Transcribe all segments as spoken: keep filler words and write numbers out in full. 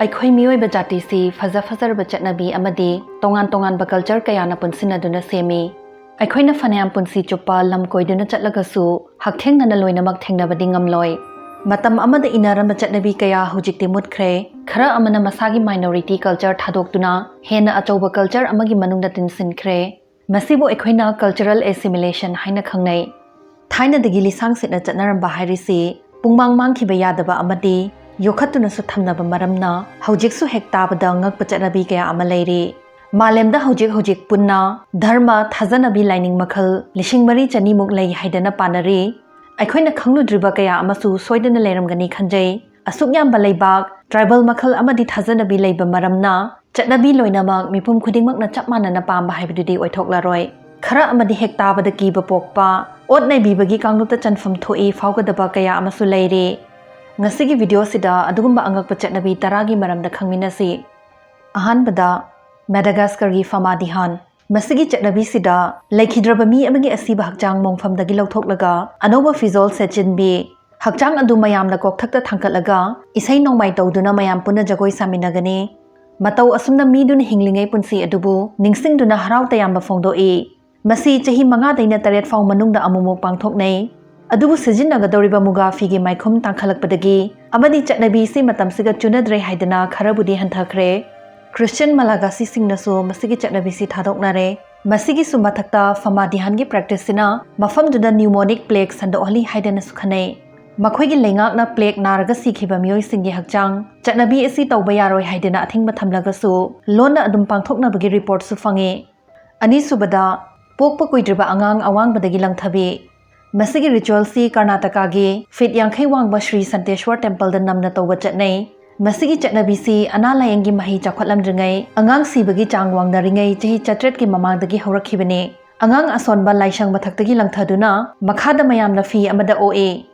ꯑꯩꯈꯣꯏ ꯃꯤꯑꯣꯏꯕ ꯖꯥꯇꯤꯁꯤ ꯐꯖ ꯐꯖꯔꯕ ꯆꯠꯅꯕꯤ ꯑꯃꯗꯤ ꯇꯣꯉꯥꯟ ꯇꯣꯉꯥꯟꯕ ꯀꯜꯆꯔ ꯀꯌꯥꯅ ꯄꯨꯟꯁꯤꯟꯅꯗꯨꯅ ꯁꯦꯝꯃꯤ꯫ ꯑꯩꯈꯣꯏꯅ ꯐꯅꯌꯥꯝ ꯄꯨꯟꯁꯤ ꯆꯨꯞꯄ ꯂꯝ ꯀꯣꯏꯗꯨꯅ ꯆꯠꯂꯒꯁꯨ, ꯍꯛꯊꯦꯡꯅꯅ ꯂꯣꯏꯅꯃꯛ ꯊꯦꯡꯅꯕꯗꯤ ꯉꯝꯂꯣꯏ꯫ ꯃꯇꯝ ꯑꯃꯗ ꯏꯟꯅꯔꯝꯕ ꯆꯠꯅꯕꯤ ꯀꯌꯥ ꯍꯧꯖꯤꯛꯇꯤ ꯃꯨꯠꯈ꯭ꯔꯦ꯫ ꯈꯔ ꯑꯃꯅ ꯃꯁꯥꯒꯤ ꯃꯥꯏꯅꯣꯔꯤꯇꯤ ꯀꯜꯆꯔ ꯊꯥꯗꯣꯛꯇꯨꯅ ꯍꯦꯟꯅ ꯑꯆꯧꯕ ꯀꯜꯆꯔ ꯑꯃꯒꯤ ꯃꯅꯨꯡꯗ ꯇꯤꯟꯁꯤꯟꯈ꯭ꯔꯦ꯫ ꯃꯁꯤꯕꯨ ꯑꯩꯈꯣꯏꯅ ꯀꯜꯆꯔꯦꯜ ꯑꯦꯁꯤꯃꯤꯂꯦꯁꯟ ꯍꯥꯏꯅ ꯈꯪꯅꯩ꯫ ꯊꯥꯏꯅꯗꯒꯤ ꯂꯤꯁꯥꯡ ꯁꯤꯠꯅ ꯆꯠꯅꯔꯝꯕ ꯍꯥꯏꯔꯤꯁꯤ ꯄꯨꯡꯃꯥꯡ ꯃꯥꯡꯈꯤꯕ ꯌꯥꯗꯕ ꯑꯃꯗꯤ ꯌꯣꯛꯈꯠꯇꯨꯅꯁꯨ ꯊꯝꯅꯕ ꯃꯔꯝꯅ, ꯍꯧꯖꯤꯛꯁꯨ ꯍꯦꯛ ꯇꯥꯕꯗ ꯉꯛꯄ ꯆꯠꯅꯕꯤ ꯀꯌꯥ ꯑꯃ ꯂꯩꯔꯤ꯫ ꯃꯥꯂꯦꯝꯗ ꯍꯧꯖꯤꯛ ꯍꯧꯖꯤꯛ ꯄꯨꯟꯅ ꯙꯔꯃ, ꯊꯥꯖꯅꯕꯤ, ꯂꯥꯏꯅꯤꯡ ꯃꯈꯜ ꯂꯤꯁꯤꯡ ꯃꯔꯤ ꯆꯅꯤꯃꯨꯛ ꯂꯩ ꯍꯥꯏꯗꯅ ꯄꯥꯅꯔꯤ꯫ ꯑꯩꯈꯣꯏꯅ ꯈꯪꯂꯨꯗ꯭ꯔꯤꯕ ꯀꯌꯥ ꯑꯃꯁꯨ ꯁꯣꯏꯗꯅ ꯂꯩꯔꯝꯒꯅꯤ ꯈꯟꯖꯩ꯫ ꯑꯁꯨꯛ ꯌꯥꯝꯕ ꯂꯩꯕꯥꯛ, ꯇ꯭ꯔꯥꯏꯕꯦꯜ ꯃꯈꯜ ꯑꯃꯗꯤ ꯊꯥꯖꯅꯕꯤ ꯂꯩꯕ ꯃꯔꯝꯅ, ꯆꯠꯅꯕꯤ ꯂꯣꯏꯅꯃꯛ ꯃꯤꯄꯨꯝ ꯈꯨꯗꯤꯡꯃꯛꯅ ꯆꯞ ꯃꯥꯟꯅꯅ ꯄꯥꯝꯕ ꯍꯥꯏꯕꯗꯨꯗꯤ ꯑꯣꯏꯊꯣꯛꯂꯔꯣꯏ꯫ ꯈꯔ ꯑꯃꯗꯤ ꯍꯦꯛ ꯇꯥꯕꯗ ꯀꯤꯕ ꯄꯣꯛꯄ, ꯑꯣꯠ ꯅꯩꯕꯤꯕꯒꯤ ꯀꯥꯡꯂꯨꯞꯇ ꯆꯟꯐꯝ ꯊꯣꯛꯏ ꯐꯥꯎꯒꯗꯕ ꯀꯌꯥ ꯑꯃꯁꯨ ꯂꯩꯔꯤ꯫ ꯉꯁꯤꯒꯤ ꯚꯤꯗꯤꯑꯣꯁꯤꯗ ꯑꯗꯨꯒꯨꯝꯕ ꯑꯉꯛꯄ ꯆꯠꯅꯕꯤ ꯇꯔꯥꯒꯤ ꯃꯔꯝꯗ ꯈꯪꯃꯤꯟꯅꯁꯤ꯫ ꯑꯍꯥꯟꯕꯗ, ꯃꯦꯗꯥꯒꯥꯁꯀꯔꯒꯤ ꯐꯃꯥꯗꯤꯍꯥꯟ꯫ ꯃꯁꯤꯒꯤ ꯆꯠꯅꯕꯤꯁꯤꯗ ꯂꯩꯈꯤꯗ꯭ꯔꯕ ꯃꯤ ꯑꯃꯒꯤ ꯑꯁꯤꯕ ꯍꯛꯆꯥꯡ ꯃꯣꯡꯐꯝꯗꯒꯤ ꯂꯧꯊꯣꯛꯂꯒ ꯑꯅꯧꯕ ꯐꯤꯖꯣꯜ ꯁꯦꯠꯆꯤꯟꯕꯤ, ꯍꯛꯆꯥꯡ ꯑꯗꯨ ꯃꯌꯥꯝꯅ ꯀꯣꯛꯊꯛꯇ ꯊꯥꯡꯒꯠꯂꯒ ꯏꯁꯩ ꯅꯣꯡꯃꯥꯏ ꯇꯧꯗꯨꯅ ꯃꯌꯥꯝ ꯄꯨꯟꯅ ꯖꯒꯣꯏ ꯁꯥꯃꯤꯟꯅꯒꯅꯤ꯫ ꯃꯇꯧ ꯑꯁꯨꯝꯅ ꯃꯤꯗꯨꯅ ꯍꯤꯡꯂꯤꯉꯩ ꯄꯨꯟꯁꯤ ꯑꯗꯨꯕꯨ ꯅꯤꯡꯁꯤꯡꯗꯨꯅ ꯍꯔꯥꯎ ꯇꯌꯥꯝꯕ ꯐꯣꯡꯗꯣꯛꯏ꯫ ꯃꯁꯤ ꯆꯍꯤ ꯃꯉꯥꯗꯩꯅ ꯇꯔꯦꯠ ꯐꯥꯎ ꯃꯅꯨꯡꯗ ꯑꯃꯨꯛꯃꯨꯛ ꯄꯥꯡꯊꯣꯛꯅꯩ꯫ ꯑꯗꯨꯕꯨ ꯁꯤꯖꯤꯟꯅꯒꯗꯧꯔꯤꯕ ꯃꯨꯒꯥ ꯐꯤꯒꯤ ꯃꯥꯏꯈꯨꯝ ꯇꯥꯡꯈꯠꯂꯛꯄꯗꯒꯤ ꯑꯃꯗꯤ ꯆꯠꯅꯕꯤꯁꯤ ꯃꯇꯝꯁꯤꯒ ꯆꯨꯅꯗ꯭ꯔꯦ ꯍꯥꯏꯗꯅ ꯈꯔꯕꯨꯗꯤ ꯍꯟꯊꯈ꯭ꯔꯦ꯫ ꯈ꯭ꯔꯤꯁꯇꯤꯌꯟ ꯃꯂꯥꯒꯥꯁꯤꯁꯤꯡꯅꯁꯨ ꯃꯁꯤꯒꯤ ꯆꯠꯅꯕꯤꯁꯤ ꯊꯥꯗꯣꯛꯅꯔꯦ꯫ ꯃꯁꯤꯒꯤꯁꯨ ꯃꯊꯛꯇ, ꯐꯃꯥꯗꯤꯍꯥꯟꯒꯤ ꯄ꯭ꯔꯦꯛꯇꯤꯁꯁꯤꯅ ꯃꯐꯝꯗꯨꯗ ꯅ꯭ꯌꯨꯃꯣꯅꯤꯛ ꯄ꯭ꯂꯦꯒ ꯁꯟꯗꯣꯛꯍꯜꯂꯤ ꯍꯥꯏꯗꯅꯁꯨ ꯈꯟꯅꯩ꯫ ꯃꯈꯣꯏꯒꯤ ꯂꯩꯉꯥꯛꯅ ꯄ꯭ꯂꯦꯒ ꯅꯥꯔꯒ ꯁꯤꯈꯤꯕ ꯃꯤꯑꯣꯏꯁꯤꯡꯒꯤ ꯍꯛꯆꯥꯡ ꯆꯠꯅꯕꯤ ꯑꯁꯤ ꯇꯧꯕ ꯌꯥꯔꯣꯏ ꯍꯥꯏꯗꯅ ꯑꯊꯤꯡꯕ ꯊꯝꯂꯒꯁꯨ, ꯂꯣꯟꯅ ꯑꯗꯨꯝ ꯄꯥꯡꯊꯣꯛꯅꯕꯒꯤ ꯔꯤꯄꯣꯔꯠꯁꯨ ꯐꯪꯉꯤ꯫ ꯑꯅꯤꯁꯨꯕꯗ, ꯄꯣꯛꯄ ꯀꯨꯏꯗ꯭ꯔꯤꯕ ꯑꯉꯥꯡ ꯑꯋꯥꯡꯕꯗꯒꯤ ꯂꯪꯊꯕꯤ꯫ ꯃꯁꯤꯒꯤ ꯔꯤꯆꯨꯋꯦꯜꯁꯤ ꯀꯔꯅꯥꯇꯀꯥꯒꯤ ꯐꯤꯠ ꯌꯥꯡꯈꯩ ꯋꯥꯡꯕ ꯁ꯭ꯔꯤ ꯁꯟꯇꯦꯁ꯭ꯋꯔ ꯇꯦꯝꯄꯜꯗ ꯅꯝꯅ ꯇꯧꯕ ꯆꯠꯅꯩ꯫ ꯃꯁꯤꯒꯤ ꯆꯠꯅꯕꯤꯁꯤ ꯑꯅꯥ ꯂꯥꯌꯦꯡꯒꯤ ꯃꯍꯩ ꯆꯥꯎꯈꯠꯂꯝꯗ꯭ꯔꯤꯉꯩ, ꯑꯉꯥꯡ ꯁꯤꯕꯒꯤ ꯆꯥꯡ ꯋꯥꯡꯅꯔꯤꯉꯩ ꯆꯍꯤ ꯆꯥꯇ꯭ꯔꯦꯠꯀꯤ ꯃꯃꯥꯡꯗꯒꯤ ꯍꯧꯔꯛꯈꯤꯕꯅꯤ꯫ ꯑꯉꯥꯡ ꯑꯁꯣꯟꯕ ꯂꯥꯏꯁꯪ ꯃꯊꯛꯇꯒꯤ ꯂꯪꯊꯗꯨꯅ ꯃꯈꯥꯗ ꯃꯌꯥꯝꯅ ꯐꯤ ꯑꯃꯗ ꯑꯣꯛꯏ꯫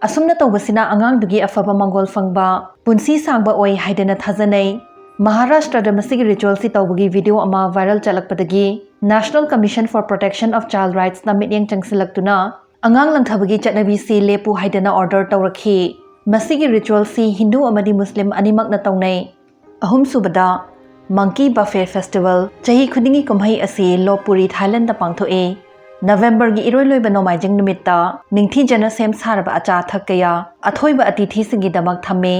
ꯑꯁꯨꯝꯅ ꯇꯧꯕꯁꯤꯅ ꯑꯉꯥꯡꯗꯨꯒꯤ ꯑꯐꯕ ꯃꯪꯒꯣꯜ ꯐꯪꯕ, ꯄꯨꯟꯁꯤ ꯁꯥꯡꯕ ꯑꯣꯏ ꯍꯥꯏꯗꯅ ꯊꯥꯖꯅꯩ꯫ ꯃꯍꯥꯔꯥꯁꯇ꯭ꯔꯗ ꯃꯁꯤꯒꯤ ꯔꯤꯆꯨꯋꯦꯜꯁꯤ ꯇꯧꯕꯒꯤ ꯚꯤꯗꯤꯑꯣ ꯑꯃ ꯚꯥꯏꯔꯦꯜ ꯆꯠꯂꯛꯄꯗꯒꯤ National Commission for Protection of Child Rightsꯅ ꯃꯤꯠꯌꯦꯡ ꯆꯪꯁꯤꯜꯂꯛꯇꯨꯅ ꯑꯉꯥꯡ ꯂꯪꯊꯕꯒꯤ ꯆꯠꯅꯕꯤꯁꯤ ꯂꯦꯞꯄꯨ ꯍꯥꯏꯗꯅ ꯑꯣꯔꯗꯔ ꯇꯧꯔꯛꯈꯤ꯫ ꯃꯁꯤꯒꯤ ꯔꯤꯆꯨꯋꯦꯜꯁꯤ ꯍꯤꯟꯗꯨ ꯑꯃꯗꯤ ꯃꯨꯁꯂꯤꯝ ꯑꯅꯤꯃꯛꯅ ꯇꯧꯅꯩ꯫ ꯑꯍꯨꯝꯁꯨꯕꯗ, Monkey Buffet Festival꯫ ꯆꯍꯤ ꯈꯨꯗꯤꯡꯒꯤ ꯀꯨꯝꯍꯩ ꯑꯁꯤ ꯂꯣꯞꯄꯨꯔꯤ, ꯊꯥꯏꯂꯦꯟꯗ ꯄꯥꯡꯊꯣꯛꯏ꯫ ꯅꯕꯦꯝꯕꯔꯒꯤ ꯏꯔꯣꯏ ꯂꯣꯏꯕ ꯅꯣꯡꯃꯥꯏꯖꯤꯡ ꯅꯨꯃꯤꯠꯇ ꯅꯤꯡꯊꯤꯖꯅ ꯁꯦꯝ ꯁꯥꯔꯕ ꯑꯆꯥ ꯑꯊꯛ ꯀꯌꯥ ꯑꯊꯣꯏꯕ ꯑꯇꯤꯊꯤꯁꯤꯡꯒꯤꯗꯃꯛ ꯊꯝꯃꯤ꯫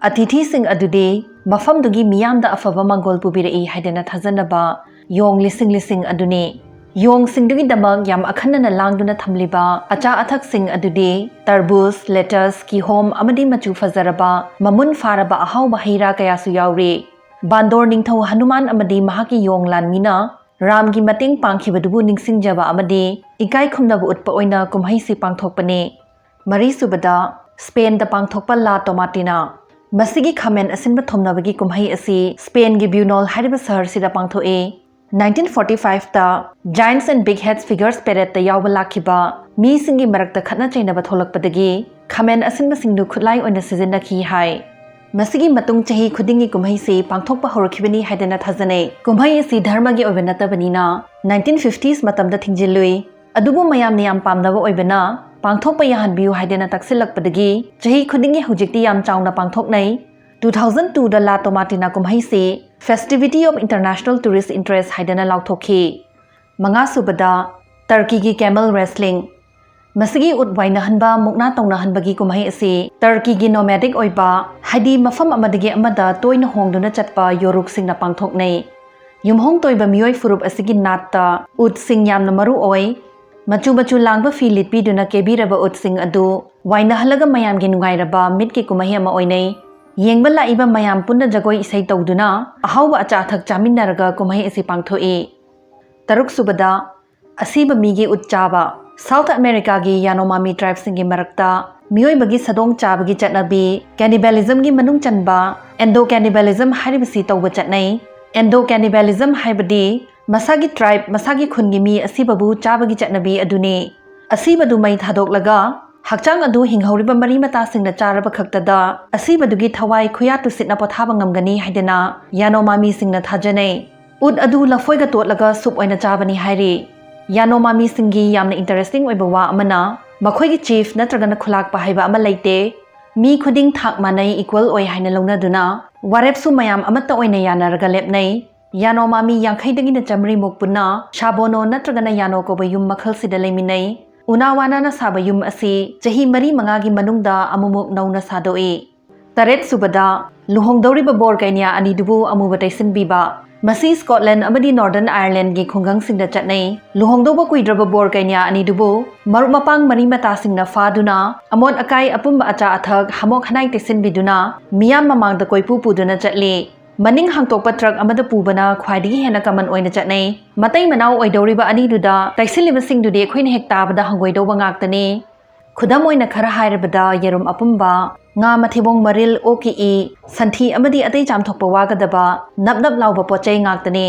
ꯑꯇꯤꯊꯤꯁꯤꯡ ꯑꯗꯨꯗꯤ ꯃꯐꯝꯗꯨꯒꯤ ꯃꯤꯌꯥꯝꯗ ꯑꯐꯕ ꯃꯪꯒꯣꯜ ꯄꯨꯕꯤꯔꯛꯏ ꯍꯥꯏꯗꯅ ꯊꯥꯖꯅꯕ ꯌꯣꯡ ꯂꯤꯁꯤꯡ ꯂꯤꯁꯤꯡ ꯑꯗꯨꯅꯤ꯫ ꯌꯣꯡꯁꯤꯡꯗꯨꯒꯤꯗꯃꯛ ꯌꯥꯝ ꯑꯈꯟꯅꯅ ꯂꯥꯡꯗꯨꯅ ꯊꯝꯂꯤꯕ ꯑꯆꯥ ꯑꯊꯛꯁꯤꯡ ꯑꯗꯨꯗꯤ ꯇꯔꯕꯨꯖ, ꯂꯦꯇꯁ, ꯀꯤꯍꯣꯝ ꯑꯃꯗꯤ ꯃꯆꯨ ꯐꯖꯔꯕ, ꯃꯃꯨꯟ ꯐꯥꯔꯕ ꯑꯍꯥꯎꯕ ꯍꯩ ꯔꯥ ꯀꯌꯥꯁꯨ ꯌꯥꯎꯔꯤ꯫ ꯕꯥꯟꯗꯣꯔ ꯅꯤꯡꯊꯧ ꯍꯅꯨꯃꯥꯟ ꯑꯃꯗꯤ ꯃꯍꯥꯛꯀꯤ ꯌꯣꯡ ꯂꯥꯟꯃꯤꯅ ꯔꯥꯝꯒꯤ ꯃꯇꯦꯡ ꯄꯥꯡꯈꯤꯕꯗꯨꯕꯨ ꯅꯤꯡꯁꯤꯡꯖꯕ ꯑꯃꯗꯤ ꯏꯀꯥꯏ ꯈꯨꯝꯅꯕ ꯎꯠꯄ ꯑꯣꯏꯅ ꯀꯨꯝꯍꯩꯁꯤ ꯄꯥꯡꯊꯣꯛꯄꯅꯤ꯫ ꯃꯔꯤꯁꯨꯕꯗ, ꯁ꯭ꯄꯦꯟꯗ ꯄꯥꯡꯊꯣꯛꯄ ꯂꯥ ꯇꯣꯃꯥꯇꯤꯅꯥ꯫ ꯃꯁꯤꯒꯤ ꯈꯥꯃꯦꯟ ꯑꯁꯤꯟꯕ ꯊꯣꯝꯅꯕꯒꯤ ꯀꯨꯝꯍꯩ ꯑꯁꯤ ꯁ꯭ꯄꯦꯟꯒꯤ ꯕ꯭ꯌꯨꯅꯣꯜ ꯍꯥꯏꯔꯤꯕ ꯁꯍꯔꯁꯤꯗ ꯄꯥꯡꯊꯣꯛꯏ꯫ ꯅꯥꯏꯟꯇꯤꯟ ꯐꯣꯔꯇꯤ ꯐꯥꯏꯚꯇ Giants and Big Heads Figures Paradeꯇ ꯌꯥꯎꯕ ꯂꯥꯛꯈꯤꯕ ꯃꯤꯁꯤꯡꯒꯤ ꯃꯔꯛꯇ ꯈꯠꯅ ꯆꯩꯅꯕ ꯊꯣꯛꯂꯛꯄꯗꯒꯤ ꯈꯥꯃꯦꯟ ꯑꯁꯤꯟꯕꯁꯤꯡꯗꯨ ꯈꯨꯠꯂꯥꯏ ꯑꯣꯏꯅ ꯁꯤꯖꯤꯟꯅꯈꯤ ꯍꯥꯏ꯫ ꯃꯁꯤꯒꯤ ꯃꯇꯨꯡ ꯆꯍꯤ ꯈꯨꯗꯤꯡꯒꯤ ꯀꯨꯝꯍꯩꯁꯤ ꯄꯥꯡꯊꯣꯛꯄ ꯍꯧꯔꯛꯈꯤꯕꯅꯤ ꯍꯥꯏꯗꯅ ꯊꯥꯖꯅꯩ꯫ ꯀꯨꯝꯍꯩ ꯑꯁꯤ ꯙꯔꯃꯒꯤ ꯑꯣꯏꯕ ꯅꯠꯇꯕꯅꯤꯅ ꯅꯥꯏꯟꯇꯤꯟ ꯐꯤꯐꯇꯤꯁ ꯃꯇꯝꯗ ꯊꯤꯡꯖꯤꯜꯂꯨꯏ꯫ ꯑꯗꯨꯕꯨ ꯃꯌꯥꯝꯅ ꯌꯥꯝ ꯄꯥꯝꯅꯕ ꯑꯣꯏꯕꯅ ꯄꯥꯡꯊꯣꯛꯄ ꯌꯥꯍꯟꯕꯤꯌꯨ ꯍꯥꯏꯗꯅ ꯇꯛꯁꯤꯜꯂꯛꯄꯗꯒꯤ ꯆꯍꯤ ꯈꯨꯗꯤꯡꯒꯤ ꯍꯧꯖꯤꯛꯇꯤ ꯌꯥꯝ ꯆꯥꯎꯅ ꯄꯥꯡꯊꯣꯛꯅꯩ꯫ ꯇꯨ ꯊꯥꯎꯖꯟ ꯇꯨꯗ ꯂꯥ ꯇꯣꯃꯥꯇꯤꯅꯥ ꯀꯨꯝꯍꯩꯁꯤ Festivity of International Tourist Interest ꯍꯥꯏꯗꯅ ꯂꯥꯎꯊꯣꯛꯈꯤ꯫ ꯃꯉꯥꯁꯨꯕꯗ, ꯇꯔꯀꯤꯒꯤ ꯀꯦꯃꯦꯜ ꯔꯦꯁꯂꯤꯡ꯫ ꯃꯁꯤꯒꯤ ꯎꯠ ꯋꯥꯏꯅꯍꯟꯕ, ꯃꯨꯛꯅꯥ ꯇꯧꯅꯍꯟꯕꯒꯤ ꯀꯨꯝꯍꯩ ꯑꯁꯤ ꯇꯔꯀꯤꯒꯤ ꯅꯣꯃꯦꯗꯤꯛ ꯑꯣꯏꯕ, ꯍꯥꯏꯗꯤ ꯃꯐꯝ ꯑꯃꯗꯒꯤ ꯑꯃꯗ ꯇꯣꯏꯅ ꯍꯣꯡꯗꯨꯅ ꯆꯠꯄ ꯌꯣꯔꯨꯛꯁꯤꯡꯅ ꯄꯥꯡꯊꯣꯛꯅꯩ꯫ ꯌꯨꯝꯍꯣꯡ ꯇꯣꯏꯕ ꯃꯤꯑꯣꯏ ꯐꯨꯔꯨꯞ ꯑꯁꯤꯒꯤ ꯅꯥꯠꯇ ꯎꯠꯁꯤꯡ ꯌꯥꯝꯅ ꯃꯔꯨ ꯑꯣꯏ꯫ ꯃꯆꯨ ꯃꯆꯨ ꯂꯥꯡꯕ ꯐꯤ ꯂꯤꯠꯄꯤꯗꯨꯅ ꯀꯦꯕꯤꯔꯕ ꯎꯠꯁꯤꯡ ꯑꯗꯨ ꯋꯥꯏꯅꯍꯜꯂꯒ ꯃꯌꯥꯝꯒꯤ ꯅꯨꯡꯉꯥꯏꯔꯕ ꯃꯤꯠꯀꯤ ꯀꯨꯝꯍꯩ ꯑꯃ ꯑꯣꯏꯅꯩ꯫ ꯌꯦꯡꯕ ꯂꯥꯛꯏꯕ ꯃꯌꯥꯝ ꯄꯨꯟꯅ ꯖꯒꯣꯏ ꯏꯁꯩ ꯇꯧꯗꯨꯅ ꯑꯍꯥꯎꯕ ꯑꯆꯥ ꯑꯊꯛ ꯆꯥꯃꯤꯟꯅꯔꯒ ꯀꯨꯝꯍꯩ ꯑꯁꯤ ꯄꯥꯡꯊꯣꯛꯏ꯫ ꯇꯔꯨꯛꯁꯨꯕꯗ, ꯑꯁꯤꯕ ꯃꯤꯒꯤ ꯎꯠ ꯆꯥꯕ꯫ ꯁꯥꯎꯊ ꯑꯃꯦꯔꯤꯀꯥꯒꯤ ꯌꯥꯅꯣꯃꯥꯃꯤ ꯇ꯭ꯔꯥꯏꯕꯁꯤꯡꯒꯤ ꯃꯔꯛꯇ ꯃꯤꯑꯣꯏꯕꯒꯤ ꯁꯥꯗꯣꯡ ꯆꯥꯕꯒꯤ ꯆꯠꯅꯕꯤ, ꯀꯦꯅꯤꯕꯦꯂꯤꯖꯝꯒꯤ ꯃꯅꯨꯡ ꯆꯟꯕ ꯑꯦꯟꯗꯣ ꯀꯦꯅꯤꯕꯦꯂꯤꯖꯝ ꯍꯥꯏꯔꯤꯕꯁꯤ ꯇꯧꯕ ꯆꯠꯅꯩ꯫ ꯑꯦꯟꯗꯣ ꯀꯦꯅꯤꯕꯦꯂꯤꯖꯝ ꯍꯥꯏꯕꯗꯤ ꯃꯁꯥꯒꯤ ꯇ꯭ꯔꯥꯏꯕ, ꯃꯁꯥꯒꯤ ꯈꯨꯟꯒꯤ ꯃꯤ ꯑꯁꯤꯕꯕꯨ ꯆꯥꯕꯒꯤ ꯆꯠꯅꯕꯤ ꯑꯗꯨꯅꯤ꯫ ꯑꯁꯤꯕꯗꯨ ꯃꯩ ꯊꯥꯗꯣꯛꯂꯒ ꯍꯛꯆꯥꯡ ꯑꯗꯨ ꯍꯤꯡꯍꯧꯔꯤꯕ ꯃꯔꯤ ꯃꯇꯥꯁꯤꯡꯅ ꯆꯥꯔꯕ ꯈꯛꯇꯗ ꯑꯁꯤꯕꯗꯨꯒꯤ ꯊꯋꯥꯏ ꯈꯨꯌꯥ ꯇꯨꯁꯤꯠꯅ ꯄꯣꯊꯥꯕ ꯉꯝꯒꯅꯤ ꯍꯥꯏꯗꯅ ꯌꯥꯅꯣꯃꯥꯃꯤꯁꯤꯡꯅ ꯊꯥꯖꯅꯩ꯫ ꯎꯠ ꯑꯗꯨ ꯂꯐꯣꯏꯒ ꯇꯣꯠꯂꯒ ꯁꯨꯞ ꯑꯣꯏꯅ ꯆꯥꯕꯅꯤ ꯍꯥꯏꯔꯤ꯫ ꯌꯥꯅꯣꯃꯥꯃꯤꯁꯤꯡꯒꯤ ꯌꯥꯝꯅ ꯏꯟꯇꯔꯦꯁꯇꯤꯡ ꯑꯣꯏꯕ ꯋꯥ ꯑꯃꯅ, ꯃꯈꯣꯏꯒꯤ ꯆꯤꯐ ꯅꯠꯇ꯭ꯔꯒꯅ ꯈꯨꯂꯥꯛꯄ ꯍꯥꯏꯕ ꯑꯃ ꯂꯩꯇꯦ꯫ ꯃꯤ ꯈꯨꯗꯤꯡ ꯊꯥꯛ ꯃꯥꯟꯅꯩ, ꯏꯀ꯭ꯋꯦꯜ ꯑꯣꯏ ꯍꯥꯏꯅ ꯂꯧꯅꯗꯨꯅ ꯋꯥꯔꯦꯞꯁꯨ ꯃꯌꯥꯝ ꯑꯃꯠꯇ ꯑꯣꯏꯅ ꯌꯥꯅꯔꯒ ꯂꯦꯞꯅꯩ꯫ ꯌꯥꯅꯣ ꯃꯥꯃꯤ ꯌꯥꯡꯈꯩꯗꯒꯤꯅ ꯆꯥꯃꯔꯤꯃꯨꯛ ꯄꯨꯟꯅ ꯁꯥꯕꯣꯅꯣ ꯅꯠꯇ꯭ꯔꯒꯅ ꯌꯥꯅꯣ ꯀꯧꯕ ꯌꯨꯝ ꯃꯈꯜꯁꯤꯗ ꯂꯩꯃꯤꯟꯅꯩ꯫ ꯎꯅꯥ ꯋꯥꯅꯥꯅ ꯁꯥꯕ ꯌꯨꯝ ꯑꯁꯤ ꯆꯍꯤ ꯃꯔꯤ ꯃꯉꯥꯒꯤ ꯃꯅꯨꯡꯗ ꯑꯃꯨꯛꯃꯨꯛ ꯅꯧꯅ ꯁꯥꯗꯣꯛꯏ꯫ ꯇꯔꯦꯠ ꯁꯨꯕꯗ, ꯂꯨꯍꯣꯡꯗꯧꯔꯤꯕ ꯕꯣꯔ ꯀꯩꯅ꯭ꯌꯥ ꯑꯅꯤꯗꯨꯕꯨ ꯑꯃꯨꯕ ꯇꯩꯁꯤꯟꯕꯤꯕ꯫ ꯃꯁꯤ ꯁ꯭ꯀꯣꯠꯂꯦꯟ ꯑꯃꯗꯤ ꯅꯣꯔꯗꯔꯟ ꯑꯥꯌꯔꯂꯦꯟꯒꯤ ꯈꯨꯡꯒꯪꯁꯤꯡꯗ ꯆꯠꯅꯩ꯫ ꯂꯨꯍꯣꯡꯗꯧꯕ ꯀꯨꯏꯗ꯭ꯔꯕ ꯕꯣꯔ ꯀꯩꯅ꯭ꯌꯥ ꯑꯅꯤꯗꯨꯕꯨ ꯃꯔꯨꯞ ꯃꯄꯥꯡ ꯃꯔꯤ ꯃꯇꯥꯁꯤꯡꯅ ꯐꯥꯗꯨꯅ, ꯑꯃꯣꯠ ꯑꯀꯥꯏ ꯑꯄꯨꯝꯕ ꯑꯆꯥ ꯑꯊꯛ, ꯍꯥꯃꯣꯛ ꯍꯅꯥꯏ ꯇꯩꯁꯤꯟꯕꯤꯗꯨꯅ, ꯃꯤꯌꯥꯝ ꯃꯃꯥꯡꯗ ꯀꯣꯏꯄꯨ ꯄꯨꯗꯨꯅ ꯆꯠꯂꯤ꯫ ꯃꯅꯤꯡ ꯍꯥꯡꯇꯣꯛꯄ ꯇ꯭ꯔꯛ ꯑꯃꯗ ꯄꯨꯕꯅ ꯈ꯭ꯋꯥꯏꯗꯒꯤ ꯍꯦꯟꯅ ꯀꯃꯟ ꯑꯣꯏꯅ ꯆꯠꯅꯩ꯫ ꯃꯇꯩ ꯃꯅꯥꯎ ꯑꯣꯏꯗꯧꯔꯤꯕ ꯑꯅꯤꯗꯨꯗ ꯇꯩꯁꯤꯜꯂꯤꯕꯁꯤꯡꯗꯨꯗꯤ ꯑꯩꯈꯣꯏꯅ ꯍꯦꯛ ꯇꯥꯕꯗ ꯍꯪꯒꯣꯏꯗꯧꯕ ꯉꯥꯛꯇꯅꯤ꯫ ꯈꯨꯗꯝ ꯑꯣꯏꯅ ꯈꯔ ꯍꯥꯏꯔꯕꯗ, ꯌꯦꯔꯨꯝ ꯑꯄꯨꯝꯕ, ꯉꯥ, ꯃꯊꯤꯕꯣꯡ, ꯃꯔꯤꯜ, ꯑꯣꯛꯀꯤ ꯏ, ꯁꯟꯊꯤ ꯑꯃꯗꯤ ꯑꯇꯩ ꯆꯥꯝꯊꯣꯛꯄ ꯋꯥꯒꯗꯕ ꯅꯞ ꯅꯞ ꯂꯥꯎꯕ ꯄꯣꯠ ꯆꯩ ꯉꯥꯛꯇꯅꯤ꯫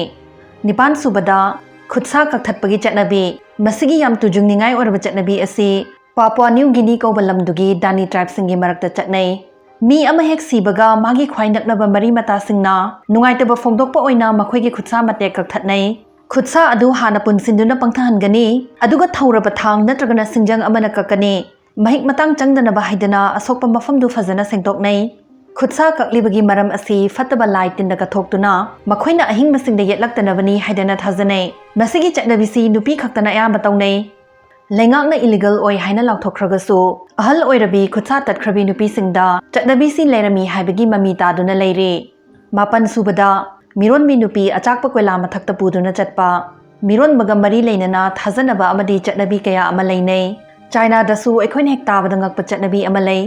ꯅꯤꯄꯥꯟ ꯁꯨꯕꯗ, ꯈꯨꯠꯁꯥ ꯀꯛꯊꯠꯄꯒꯤ ꯆꯠꯅꯕꯤ꯫ ꯃꯁꯤꯒꯤ ꯌꯥꯝ ꯇꯨꯖꯨꯡꯅꯤꯡꯉꯥꯏ ꯑꯣꯏꯔꯕ ꯆꯠꯅꯕꯤ ꯑꯁꯤ ꯄꯥꯄꯨꯋꯥ ꯅ꯭ꯌꯨ ꯒꯤꯅꯤ ꯀꯧꯕ ꯂꯝꯗꯨꯒꯤ ꯗꯥꯅꯤ ꯇ꯭ꯔꯥꯏꯕꯁꯤꯡꯒꯤ ꯃꯔꯛꯇ ꯆꯠꯅꯩ꯫ ꯃꯤ ꯑꯃ ꯍꯦꯛ ꯁꯤꯕꯒ ꯃꯥꯒꯤ ꯈ꯭ꯋꯥꯏ ꯅꯛꯅꯕ ꯃꯔꯤ ꯃꯇꯥꯁꯤꯡꯅ ꯅꯨꯡꯉꯥꯏꯇꯕ ꯐꯣꯡꯗꯣꯛꯄ ꯑꯣꯏꯅ ꯃꯈꯣꯏꯒꯤ ꯈꯨꯠꯁꯥ ꯃꯇꯦꯛ ꯀꯛꯊꯠꯅꯩ꯫ ꯈꯨꯠꯁꯥ ꯑꯗꯨ ꯍꯥꯟꯅ ꯄꯨꯟꯁꯤꯟꯗꯨꯅ ꯄꯪꯊꯍꯟꯒꯅꯤ, ꯑꯗꯨꯒ ꯊꯧꯔꯕ ꯊꯥꯡ ꯅꯠꯇ꯭ꯔꯒꯅ ꯁꯤꯡꯖꯪ ꯑꯃꯅ ꯀꯛꯀꯅꯤ꯫ ꯃꯍꯤꯛ ꯃꯇꯥꯡ ꯆꯪꯗꯅꯕ ꯍꯥꯏꯗꯅ ꯑꯁꯣꯛꯄ ꯃꯐꯝꯗꯨ ꯐꯖꯅ ꯁꯦꯡꯗꯣꯛꯅꯩ꯫ ꯈꯨꯠꯁꯥ ꯀꯛꯂꯤꯕꯒꯤ ꯃꯔꯝ ꯑꯁꯤ ꯐꯠꯇꯕ ꯂꯥꯏ ꯇꯤꯟꯅ ꯀꯠꯊꯣꯛꯇꯨꯅ ꯃꯈꯣꯏꯅ ꯑꯍꯤꯡꯕꯁꯤꯡꯗ ꯌꯦꯠꯂꯛꯇꯅꯕꯅꯤ ꯍꯥꯏꯗꯅ ꯊꯥꯖꯅꯩ꯫ ꯃꯁꯤꯒꯤ ꯆꯠꯅꯕꯤꯁꯤ ꯅꯨꯄꯤ ꯈꯛꯇꯅ ꯑꯌꯥꯝꯕ ꯇꯧꯅꯩ꯫ ꯂꯩꯉꯥꯛꯅ ꯏꯂꯤꯒꯜ ꯑꯣꯏ ꯍꯥꯏꯅ ꯂꯥꯎꯊꯣꯛꯈ꯭ꯔꯒꯁꯨ, ꯑꯍꯜ ꯑꯣꯏꯔꯕꯤ ꯈꯨꯠꯁꯥ ꯇꯠꯈ꯭ꯔꯕꯤ ꯅꯨꯄꯤꯁꯤꯡꯗ ꯆꯠꯅꯕꯤꯁꯤ ꯂꯩꯔꯝꯃꯤ ꯍꯥꯏꯕꯒꯤ ꯃꯃꯤ ꯇꯥꯗꯨꯅ ꯂꯩꯔꯤ꯫ ꯃꯥꯄꯟ ꯁꯨꯕꯗ, ꯃꯤꯔꯣꯟꯕꯤ ꯅꯨꯄꯤ ꯑꯆꯥꯛꯄ ꯀꯣꯏꯂꯥ ꯃꯊꯛꯇ ꯄꯨꯗꯨꯅ ꯆꯠꯄ꯫ ꯃꯤꯔꯣꯟꯕꯒ ꯃꯔꯤ ꯂꯩꯅꯅ ꯊꯥꯖꯅꯕ ꯑꯃꯗꯤ ꯆꯠꯅꯕꯤ ꯀꯌꯥ ꯑꯃ ꯂꯩꯅꯩ꯫ ꯆꯥꯏꯅꯥꯗꯁꯨ ꯑꯩꯈꯣꯏꯅ ꯍꯦꯛ ꯇꯥꯕꯗ ꯉꯛꯄ ꯆꯠꯅꯕꯤ ꯑꯃ ꯂꯩ꯫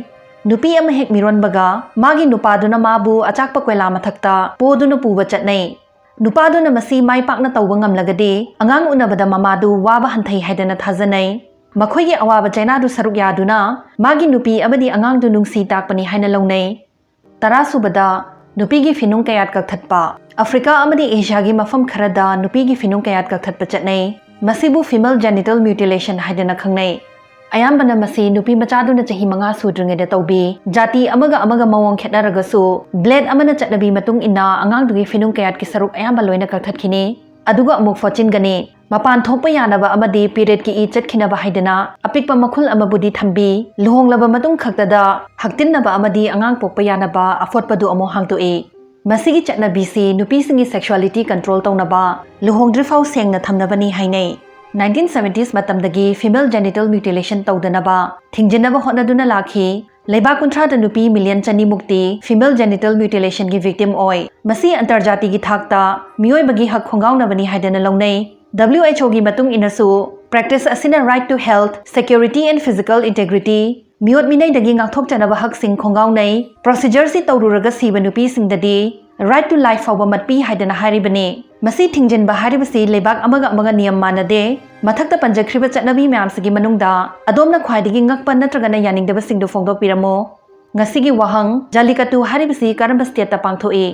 ꯅꯨꯄꯤ ꯑꯃ ꯍꯦꯛ ꯃꯤꯔꯣꯟꯕꯒ ꯃꯥꯒꯤ ꯅꯨꯄꯥꯗꯨꯅ ꯃꯥꯕꯨ ꯑꯆꯥꯛꯄ ꯀꯣꯏꯂꯥ ꯃꯊꯛꯇ ꯄꯣꯗꯨꯅ ꯄꯨꯕ ꯆꯠꯅꯩ꯫ ꯅꯨꯄꯥꯗꯨꯅ ꯃꯁꯤ ꯃꯥꯏ ꯄꯥꯛꯅ ꯇꯧꯕ ꯉꯝꯂꯒꯗꯤ, ꯑꯉꯥꯡ ꯎꯅꯕꯗ ꯃꯃꯥꯗꯨ ꯋꯥꯕ ꯍꯟꯊꯩ ꯍꯥꯏꯗꯅ ꯊꯥꯖꯅꯩ꯫ ꯃꯈꯣꯏꯒꯤ ꯑꯋꯥꯕ ꯆꯩꯅꯥꯗꯨ ꯁꯔꯨꯛ ꯌꯥꯗꯨꯅ ꯃꯥꯒꯤ ꯅꯨꯄꯤ ꯑꯃꯗꯤ ꯑꯉꯥꯡꯗꯨ ꯅꯨꯡꯁꯤ ꯇꯥꯛꯄꯅꯤ ꯍꯥꯏꯅ ꯂꯧꯅꯩ꯫ ꯇꯔꯥ ꯁꯨꯕꯗ, ꯅꯨꯄꯤꯒꯤ ꯐꯤꯅꯨꯡ ꯀꯌꯥꯠ ꯀꯛꯊꯠꯄ꯫ ꯑꯐ꯭ꯔꯤꯀꯥ ꯑꯃꯗꯤ ꯑꯦꯁꯤꯌꯥꯒꯤ ꯃꯐꯝ ꯈꯔꯗ ꯅꯨꯄꯤꯒꯤ ꯐꯤꯅꯨꯡ ꯀꯌꯥꯠ ꯀꯛꯊꯠꯄ ꯆꯠꯅꯩ꯫ ꯃꯁꯤꯕꯨ female genital mutilation ꯍꯥꯏꯗꯅ ꯈꯪꯅꯩ꯫ ꯑꯌꯥꯝꯕꯅ ꯃꯁꯤ ꯅꯨꯄꯤ ꯃꯆꯥꯗꯨꯅ ꯆꯍꯤ ꯃꯉꯥ ꯁꯨꯗ꯭ꯔꯤꯉꯩꯗ ꯇꯧꯕꯤ꯫ ꯖꯥꯇꯤ ꯑꯃꯒ ꯑꯃꯒ ꯃꯑꯣꯡ ꯈꯦꯠꯅꯔꯒꯁꯨ, blade ꯑꯃꯅ ꯆꯠꯅꯕꯤ ꯃꯇꯨꯡ ꯏꯟꯅ ꯑꯉꯥꯡꯗꯨꯒꯤ ꯐꯤꯅꯨꯡ ꯀꯌꯥꯠꯀꯤ ꯁꯔꯨꯛ ꯑꯌꯥꯝꯕ ꯂꯣꯏꯅ ꯀꯛꯊꯠꯈꯤꯅꯤ, ꯑꯗꯨꯒ ꯑꯃꯨꯛ ꯐꯣꯠꯆꯤꯟꯒꯅꯤ꯫ ꯃꯄꯥꯟ ꯊꯣꯛꯄ ꯌꯥꯅꯕ ꯑꯃꯗꯤ ꯄꯤꯔꯦꯠꯀꯤ ꯏ ꯆꯠꯈꯤꯅꯕ ꯍꯥꯏꯗꯅ ꯑꯄꯤꯛꯄ ꯃꯈꯨꯜ ꯑꯃꯕꯨꯗꯤ ꯊꯝꯕꯤ꯫ ꯂꯨꯍꯣꯡꯂꯕ ꯃꯇꯨꯡ ꯈꯛꯇꯗ ꯍꯛꯇꯤꯟꯅꯕ ꯑꯃꯗꯤ ꯑꯉꯥꯡ ꯄꯣꯛꯄ ꯌꯥꯅꯕ ꯑꯐꯣꯠꯄꯗꯨ ꯑꯃꯨꯛ ꯍꯥꯡꯗꯣꯛꯏ꯫ ꯃꯁꯤꯒꯤ ꯆꯠꯅꯕꯤꯁꯤ ꯅꯨꯄꯤꯁꯤꯡꯒꯤ ꯁꯦꯛꯁꯨꯋꯥꯂꯤꯇꯤ ꯀꯟꯇ꯭ꯔꯣꯜ ꯇꯧꯅꯕ, ꯂꯨꯍꯣꯡꯗ꯭ꯔꯤꯐꯥꯎ ꯁꯦꯡꯅ ꯊꯝꯅꯕꯅꯤ ꯍꯥꯏꯅꯩ꯫ ꯅꯥꯏꯟꯇꯤꯟ ꯁꯕꯦꯟꯇꯤꯁ ꯃꯇꯝꯗꯒꯤ ꯐꯤꯃꯦꯜ ꯖꯦꯅꯤꯇꯦꯜ ꯃ꯭ꯌꯨꯇꯤꯂꯦꯁꯟ ꯇꯧꯗꯅꯕ ꯊꯤꯡꯖꯤꯟꯅꯕ ꯍꯣꯠꯅꯗꯨꯅ ꯂꯥꯛꯈꯤ꯫ ꯂꯩꯕꯥꯛ ꯀꯨꯟꯊ꯭ꯔꯥꯗ ꯅꯨꯄꯤ ꯃꯤꯂꯤꯌꯟ ꯆꯅꯤꯃꯨꯛꯇꯤ ꯐꯤꯃꯦꯜ ꯖꯦꯅꯤꯇꯦꯜ ꯃ꯭ꯌꯨꯇꯤꯂꯦꯁꯟꯒꯤ ꯚꯤꯛꯇꯤꯝ ꯑꯣꯏ꯫ ꯃꯁꯤ ꯑꯟꯇꯔꯖꯥꯇꯤꯒꯤ ꯊꯥꯛꯇ ꯃꯤꯑꯣꯏꯕꯒꯤ ꯍꯛ ꯈꯣꯡꯒꯥꯎꯅꯕꯅꯤ ꯍꯥꯏꯗꯅ ꯂꯧꯅꯩ꯫ ꯗꯕ꯭ꯂꯤꯎ ꯑꯩꯆ ꯑꯣꯒꯤ ꯃꯇꯨꯡ ꯏꯟꯅꯁꯨ, ꯄ꯭ꯔꯦꯛꯇꯤꯁ ꯑꯁꯤꯅ right to health, security and physical integrity, ꯃꯤꯑꯣꯠ ꯃꯤꯅꯩꯗꯒꯤ ꯉꯥꯛꯊꯣꯛꯆꯅꯕ ꯍꯛꯁꯤꯡ ꯈꯣꯡꯒꯥꯎꯅꯩ꯫ ꯄ꯭ꯔꯣꯁꯤꯖꯔꯁꯤ ꯇꯧꯔꯨꯔꯒ ꯁꯤꯕ ꯅꯨꯄꯤꯁꯤꯡꯗꯗꯤ right to life ꯐꯥꯎꯕ ꯃꯠꯄꯤ ꯍꯥꯏꯗꯅ ꯍꯥꯏꯔꯤꯕꯅꯤ꯫ ꯃꯁꯤ ꯊꯤꯡꯖꯤꯟꯕ ꯍꯥꯏꯔꯤꯕꯁꯤ ꯂꯩꯕꯥꯛ ꯑꯃꯒ ꯑꯃꯒ ꯅꯤꯌꯝ ꯃꯥꯟꯅꯗꯦ꯫ ꯃꯊꯛꯇ ꯄꯟꯖꯈ꯭ꯔꯤꯕ ꯆꯠꯅꯕꯤ ꯃꯌꯥꯝꯁꯤꯒꯤ ꯃꯅꯨꯡꯗ ꯑꯗꯣꯝꯅ ꯈ꯭ꯋꯥꯏꯗꯒꯤ ꯉꯛꯄ ꯅꯠꯇ꯭ꯔꯒꯅ ꯌꯥꯅꯤꯡꯗꯕꯁꯤꯡꯗꯨ ꯐꯣꯡꯗꯣꯛꯄꯤꯔꯝꯃꯨ꯫ ꯉꯁꯤꯒꯤ ꯋꯥꯍꯪ, ꯖꯥꯂꯤꯀꯠꯇꯨ ꯍꯥꯏꯔꯤꯕꯁꯤ ꯀꯔꯝꯕ ꯁ꯭ꯇꯦꯠꯇ ꯄꯥꯡꯊꯣꯛꯏ?